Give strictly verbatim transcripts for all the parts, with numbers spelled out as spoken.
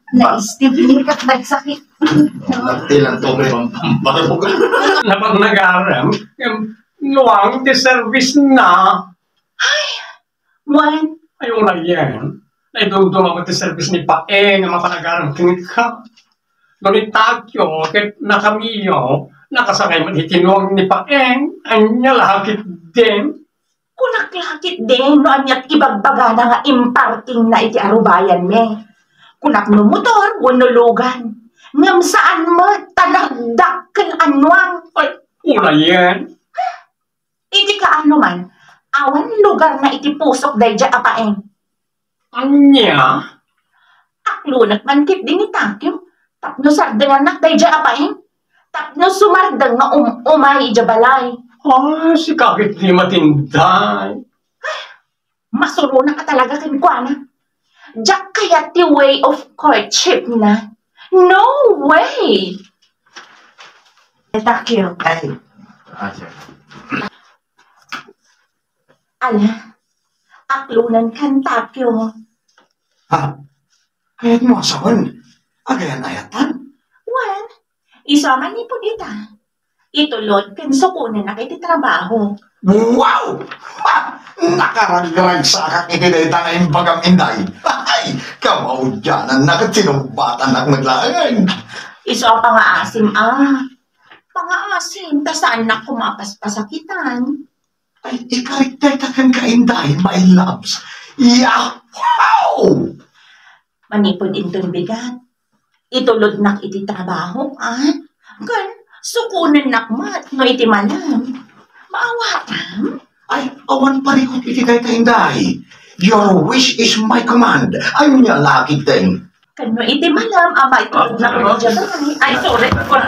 Naisip ni kat nagsakit. Nagtilan to may pampambarog. Napagnagarem, em, nuang ti service na. Ay, wen. Ay, una yan. Naidumduma mo ti service ni Paeng nga mapanagarem kenka. No ni Takyo, ket nakamiyo, nakasakay man iti nuang ni Paeng, anya lakit din. Kunak lakit din no aniat ibagbagana nga impartingna iti arubayanmi. Kunak no motor wenno lugan. Ngem saan met ta nagdakkel a nuang. Ay, ulayen. Iti kaano man, awan lugarna iti pusok daydiay a Paeng. Ania? Aklonek man ketdi ni Takyo tapno sardengannak daydiay a Paeng. Tapno sumardeng nga um-, umay idiay balay. Ah, sika ketdi matinday. Masuronak a talaga kenkuana. Diak kayat ti way of courtship na. No way! Takyo. Ay. Ah, sir. Ala, aklonenkan Takyo. Ha? Kayatmo a sawen? Agayan-ayatan? Wen, isu a manipud ita. Itulod ken sukonennak iti trabaho. Wow! Ha! Nakaragragsakak iti dayta nga imbagam, Inday. Ay, kamaudiananna ket sinumbatanak met laeng. Isu a pangaasim, a. Pangaasim, ta saannak koma a paspasakitan. Ay, ikarik dayta kenka, Inday, my loves. Yahoo! Manipud inton bigat, itulodnak iti trabaho, a? Ken sukonennak met no iti malem. Maawatam? Ay, awan parikut iti dayta, Inday. Your wish is my command. Ania lakit din? Ken no iti malem, a, maitulodnak iti diay balay. Ay, sorry. Kun,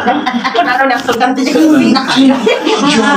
kun ano nang sultan ti diay kusina. Your